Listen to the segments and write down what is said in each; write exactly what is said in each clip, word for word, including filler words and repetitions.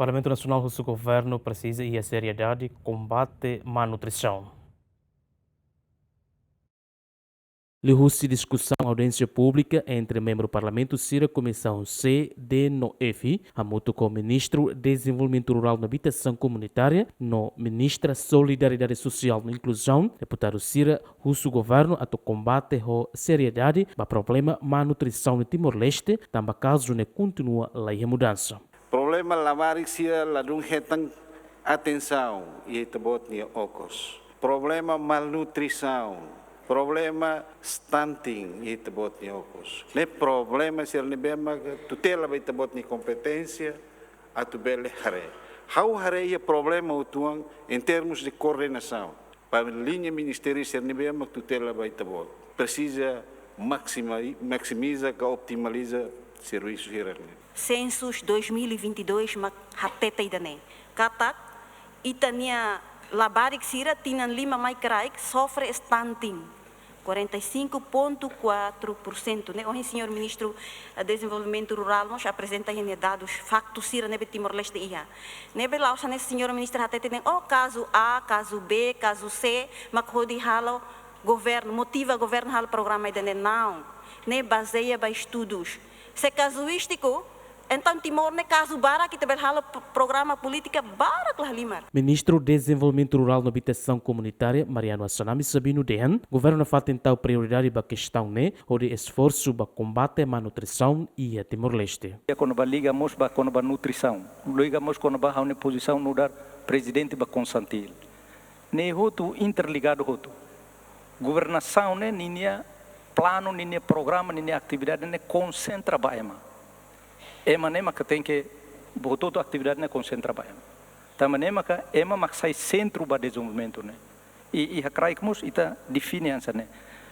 Parlamentu Nasionál husu governu presiza iha seriedade kombate malnutrisaun. Liuhusi diskusaun audiénsia públika entre membru Parlamentu sira Komisaun C, D no F, hamutuk ho Ministru Dezenvolvimentu Rurál no Abitasaun Komunitária no Ministra Solidariedade Sosiál no Inkluzaun, deputadu sira husu governu atu kombate ho seriedade ba problema malnutrisaun iha Timor-Leste, tanba kazu ne'e kontinua la iha mudansa. Problema labarik sira ladún hetan atensaun iha ita-boot nia okos. Problema malnutrisaun, problema stunting iha ita-boot nia okos. Ne'e problema sira ne'ebé mak tutela ba ita-boot nia kompeténsia atu bele haree. Ha'u haree iha problema uitoan em termos de koordenasaun. Ba liña ministériu sira ne'ebé mak tutela ba ita-boot. Presiza maksima-, maksimiza ka optimaliza servisu sira-ne'e. Sensus dois mil e vinte e dois mak hatete ida-ne'e. Katak ita-nia labarik sira tinan lima mai kraik sofre stunting. Quarenta e cinco ponto quatro por cento, ne'e ohin señór Ministru, eh, Dezenvolvimentu Rurál mós aprezenta iha nia dadus, faktu sira ne'ebé Timor-Leste iha. Ne'ebé la'ós hanesan señór Ministru hatete dehan, oh, kazu A, kazu B, kazu C, mak hodi halo governu, motiva governu halo programa ida-ne'e, não. Ne'e bazeia ba estudus. Se kazuístiku, entaun Timor ne'e kazu barak ita bele halo p-, programa polítika barak la halimar. Ministru Dezenvolvimentu Rurál no Abitasaun Komunitária, Mariano Assanami Sabino dehan, governu nafatin tau prioridade ba kestaun ne'e, hodi esforsu ba kombate malnutrisaun iha Timor-Leste. Kona-ba liga mós ba kona-ba nutrisaun, liga mós kona-ba ha'u-nia pozisaun nu'udar prezidente ba Konsantil. Ne'e hotu interligadu hotu. Governasaun ne'e ninia planu, ninia programa, ninia atividade ne'e konsentra ba ema. Ema ne'e maka tenke, hotu-hotu atividade ne'e konsentra ba ema. Tanba ne'e maka ema mak sai sentru ba dezenvolvimentu ne'e. I, iha kraik mós ita define hanesan ne'e.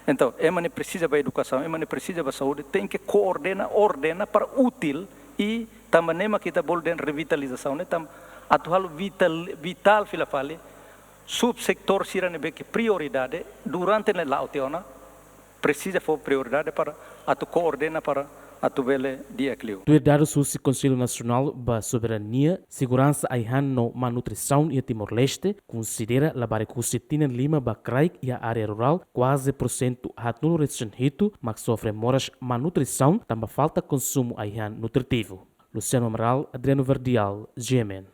Entaun, ema ne'e presiza ba edukasaun, ema ne'e presiza ba saúde, tenke koordena, ordena para útil i tanba ne'e mak ita bolu dehan revitalizasaun ne'e tanba atu halo vital, vitál fila fali, subsetór sira ne'ebé ke prioridade durante ne'e la'o tiha ona, presiza fó prioridade para atu koordena para atu bele di'ak liu. Tuir dadus husi Konsellu Nasionál ba Soberania, seguransa ai-han no malnutrisaun iha Timor-Leste, konsidera labarik husi tinan lima ba kraik iha área rurál, kuaze porsentu haatnulu-resin-hitu mak sofre moras malnutrisaun tanba falta konsumu ai-han nutritivu. Luciano Amaral, Adriano Verdial, G M N.